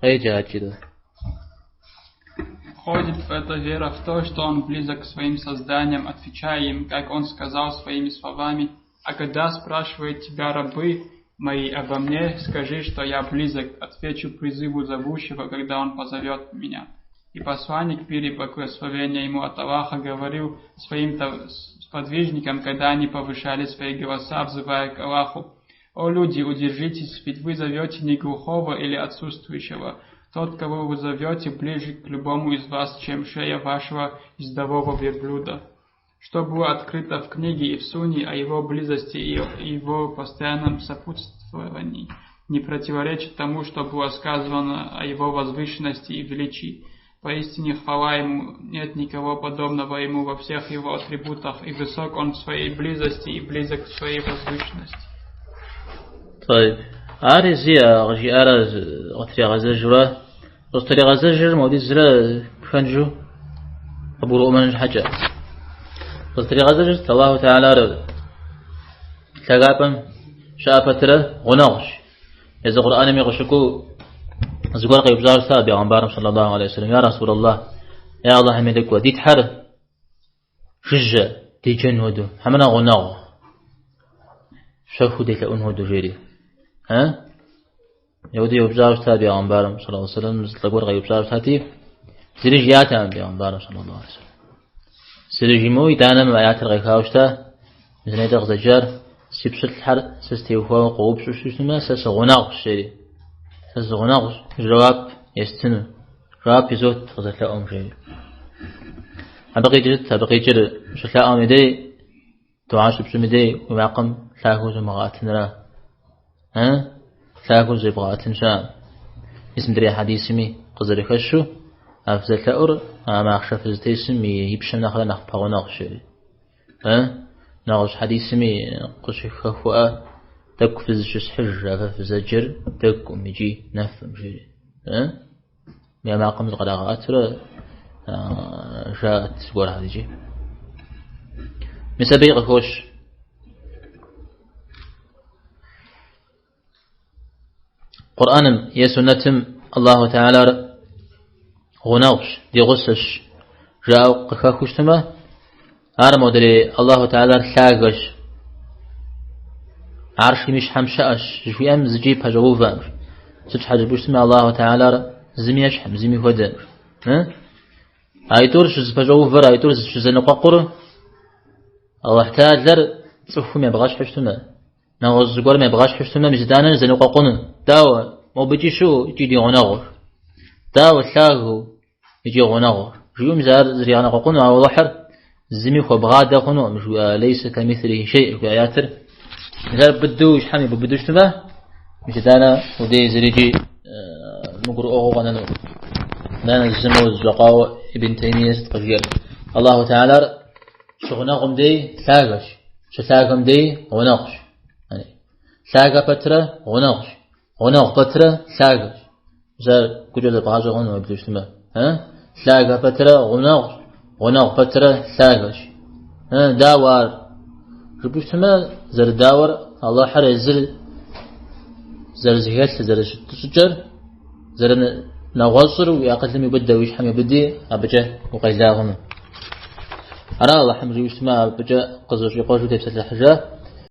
Къеджэ адэкӏэ. Входит в это вера в то, что он близок к своим созданиям, отвечая им, как он сказал своими словами: «А когда спрашивают тебя рабы мои обо мне, скажи, что я близок, отвечу призыву зовущего, когда он позовет меня». И посланник, мир и благословение ему от Аллаха, говорил своим сподвижникам, когда они повышали свои голоса, взывая к Аллаху: «О люди, удержитесь, ведь вы зовете не глухого или отсутствующего. Тот, кого вы зовете, ближе к любому из вас, чем шея вашего ездового верблюда». Что было открыто в книге и в сунне о его близости и его постоянном сопутствовании, не противоречит тому, что было сказано о его возвышенности и величии. Поистине хвала ему, нет никого подобного ему во всех его атрибутах, и высок он в своей близости и близок в своей возвышенности. طيب. Ари зи къыжиӏарэ къытригъэзэжурэ, къызытригъэзэжыр модизрэ пхэнжу къыбгурыӏуэмэн щхьэкӏэ. Къызытригъэзэжыр Аллаху Теалар лъагапӏэм щыӏэ пэтрэ гъунэгъущ. Езы Къурӏэнми къыщыкӏуэу зыгуэр къеупщӏауэ щыта бегъымбарым саллаллаху алейхи вассалам: Я Расулаллах, я Аллахьым и лӏыкӏуэ, ди Тхьэр жыжьэ деджэн хуэдэу, хьэмэрэ гъунэгъу, щэхуу делъэӏун хуэдэу жери. А? Ауэдэу еупщӏауэ щыта бегъымбарым, саллаллаху алейхи вассалам, зы лӏы гуэр къеупщӏауэ щытати, зыри жиӏатэкъым бегъымбарым, саллаллаху алейхи вассалам. Зыри жимыӏэу итӏанэ мы аятыр къехауэ щыта, мис нетӏэ къызэджар, си пщылӏхэр сэ стеухуауэ къоупщӏу щытмэ, сэ сыгъунэгъущ, жери. Сэ сыгъунэгъущ, жэуап естыну. Жэуап изот къызэлъэӏум, жери. Абы къикӏыр сыт? Абы къикӏыр щылъаӏуэм и дей, дуа щыпщӏым и дей уи макъым лъагэу зумыгъэӏэтынра? А? Лъагэу зебгъэӏэтын щыӏэкъым. Мис мыдрей хьэдисми къызэрыхэщу, а фызэлъэӏур а махъшэ фызытесым и пщэм нэхърэ нэхъ пэгъунэгъущ, жери. А? Нэгъуэщӏ хьэдисми къыщыхэхуэӏэ, тӏэкӏу фызыщысхьыж, а фэ фызэджэр дэгукъым икӏи нэфым, жери. А? Я макъым зыкърагъэӏэтурэ жаӏэт зыгуэрхэр икӏи. Мис абыи къыхощ. Къурӏэным е суннэтым Аллаху Теалар гъунэгъущ, ди гъусэщ, жаӏэу къыхэхыу щытмэ, ар модрей Аллаху Теалар лъагэщ, аршым и щхьэм щыӏэщ, жыхуиӏэм зыкӏи пэщӏэувэкъым. Сыт щхьэ жыпӏэу щытмэ, Аллаху Теалар зыми ещхьым, зыми хуэдэкъым. Аитӏур щызэпэщӏэувэр, аитӏур щызэныкъуэкъур Аллаху Теалар цӏыхум ебгъэщхьу щытмэ, Нэгъуэщӏ зыгуэрым ебгъэщхьу щытмэ, мис итӏанэ зэныкъуэкъуну. Дауэ, мобыкӏи щыӏэу икӏи ди гъунэгъур. Дауэ лъагэу икӏи гъунэгъур. Жиӏэу мис ар зригъэныкъуэкъуну, ауэ Алыхьыр зыми хуэбгъадэ хъунукъым, жиӏа лейсэ кэмитhlихи шей жиӏа аятыр. Мис ар быдэу и щхьэм ибубыду щытмэ, мис итӏанэ удей зырикӏи мыгурыӏуэгъуэу къэнэну. Итӏанэ зы моуэ зэщӏэкъуауэ Ибн Таймие сыт къыжиӏэр? Аллаху Теалар Щыгъунэгъум дей лъагэщ, щылъагэм дей гъунэгъущ. Лъагэ пэтрэ гъунэгъущ, гъунэгъу пэтрэ лъагэщ. Мис ар гукӏэ зэбгъащӏэ хъуну уеблэу щытмэ. Лъагэ пэтрэ гъунэгъущ, гъунэгъу пэтрэ лъагэщ. Дауэ ар? Жыпӏэу щытмэ, зэрыдауэр Алыхьыр езыр зэрызэхэлъыр, зэрыщыт щӏыкӏэр, зэрынэгъуэщӏыр уи акъылым иубыдэ, уи щхьэм иубыди, абыкӏэ укъела хъуну. Ара Алыхьым жиӏэу щытмэ, абыкӏэ къызэщӏикъуэжу тепсэлъыхьыжа.